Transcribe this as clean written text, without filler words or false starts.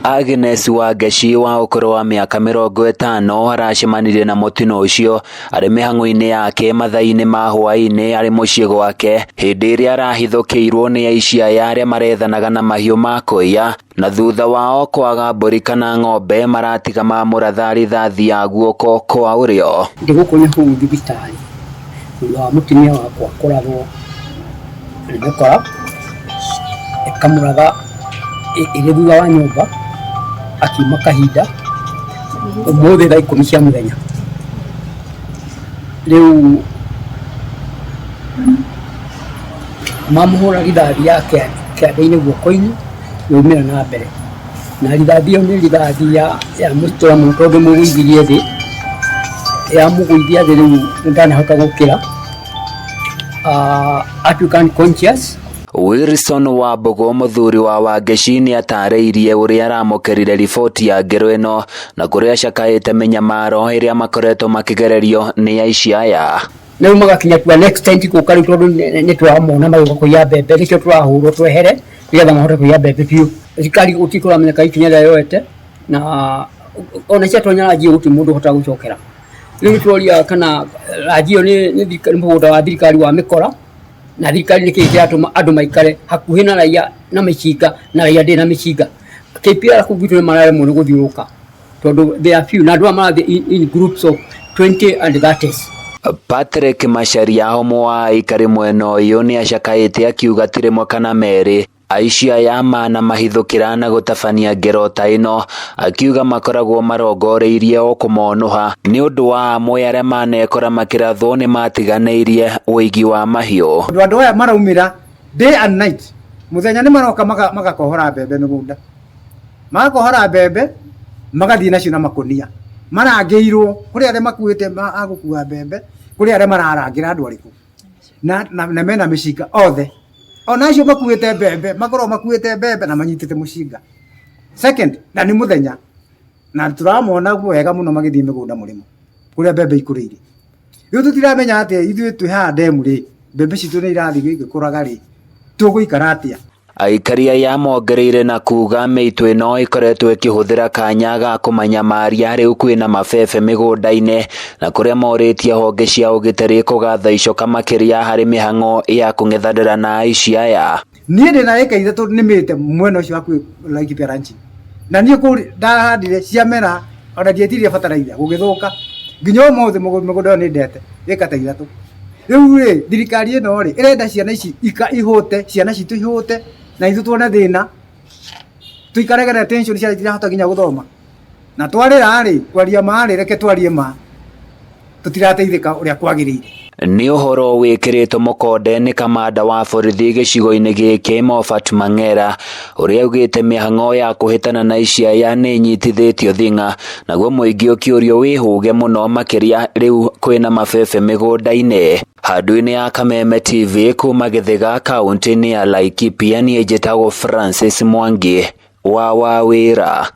Agnes Wangeci wa ũkũrũ wa mĩaka 50 aracemanirie na mũtino ũcio arĩ mĩhang'o-inĩ yake mathaa-inĩ ma hwaĩ-inĩ arĩ mũciĩ gwake hĩndĩ ĩrĩa arahithũkĩirwo nĩ aici aya arĩa marethanaga na mahiũ ma kũiya na thutha wao kwaga mbũri kana ng'ombe maratiga mamũratha rithathi ya guoko kwa ũrĩo. Ndĩ gũkũ Nyahururu thibitarĩ thutha wa mũtumia wakwa kũrathwo nĩ mĩkora ĩkamũratha ĩrĩ thutha wa nyũmba akiuma kahinda ũmũthĩ thaa 10 cia mũthenya. Rĩu mamũhũra rithathi ya kĩande-inĩ guoko-inĩ yaumĩra na mbere na rithathi ĩyo nĩ rithathi ya mũtũra mũno tondũ mũgũithirie thĩ yamũgũithia thĩ rĩu ndanahota gũkĩra atuĩka unconscious. Wilson Wambũgũ mũthuri wa Wangeci nĩatarĩirie ũrĩa aramũkĩrire riboti ya ngero ĩno na kũrĩa acakaĩte mĩnyamaro ĩrĩa makoretwo makĩgererio nĩ aici aya. Rĩu magakinya to an extent gũka rĩu tondũ nĩ tũramona magĩũka kũiya mbembe nĩkĩo tũrahũrwo twehere nĩgetha mahote kũiya mbembe biũ. Thirikari gũtirĩ kũramenyeka ikinya rĩrĩa yoete na ona ciatonya ranji ĩyo gũtirĩ mũndũ ũhotaga gũcokera. Rĩu nĩ tũroria kana ranji ĩyo nĩ mũgũnda wa thirikari wa mĩkora na thirikari nĩkĩĩ kĩratũma andũ maikare hakuhĩ na raia na mĩcinga na raia ndĩrĩ na mĩcinga. KPR kũu gwitũ nĩ mararemwo nĩ gũthiũrũrũka tondũ they are few na andũ aya marathiĩ in groups of 20 and 30. Patrick Macharia ũmwe wa aikari mwena ũyũ nĩacakaĩte akiuga ti rĩmwe kana merĩ aici aya manamahithũkĩra na gũtabania ngero ta ĩno akiuga makoragwo marongoreirie o kũmonũha nĩ ũndũ wa amwe arĩa manekora makĩrathwo nĩ matiganĩirie ũigi wa mahiũ. Tondũ andũ aya maraumĩra day and night mũthenya nĩ maroka magakohora mbembe mĩgũnda magakohora mbembe magathiĩ nacio na makũnia marangĩirwo kũrĩ arĩa makuĩte a gũkua mbembe kũrĩ arĩa mararangĩra andũ arĩkũ na mena mĩcinga othe ona acio makuĩte mbembe makoragwo makuĩte mbembe na manyitĩte mũcinga second na nĩ mũthenya na tũramona wega mũno magĩthiĩ mĩgũnda mũrĩmo kũrĩa mbembe ikũrĩire. Rĩu tũtiramenya atĩa ithuĩ twĩ haha ndemu rĩ mbembe citũ nĩ irathiĩ igĩkũraga rĩ tũgũikara atĩa. Aikari aya mongereire na kuga mĩitũ ĩno ĩkoretwo ĩkĩhũthĩra kanya ga kũmanyamaria rĩu kwĩna mabebe mĩgũnda-inĩ na kũrĩa morĩtie honge cia ũgitĩri kũgatha icoka makĩria harĩ mĩhang'o ya kũng'ethanĩra na aici aya. Niĩ ndĩna ĩka 3 nĩmĩte mwena ũcio hakuhĩ Laikipia Ranching na niĩ kũu ndahandire ciamera ona ndietirie bataraitha gũgĩthũka nginya ũmũthĩ mũgũnda ũyũ nĩ ndete ĩka ta 3. Rĩu rĩ thirikari ĩno rĩ ĩrenda ciana ici ihũte ciana citũ ihũte na ithuĩ tuone thĩna tũikarage na tension ciana itirahota nginya gũthoma na twarĩra rĩ kwaria ma rĩ reke twarie ma tũtirateithĩka ũrĩa kwagĩrĩire. Nĩ ũhoro wĩkĩrĩtwo mũkonde nĩ kamanda wa borithi gĩcigo-inĩ gĩkĩ Moffat Mang'era ũrĩa augĩte mĩhang'o ya kũhĩtana na aici aya nĩ ĩnyitithĩtio thing'a naguo mũingĩ ũkĩũrio wĩhũge mũno makĩria rĩu kwĩna mabebe mĩgũnda-inĩ. Handũ-inĩ ya Kameme TV kuma Gĩthĩga kaũntĩ-inĩ ya Laikipia niĩ njĩtagwo Francis Mwangi wa Wawĩra.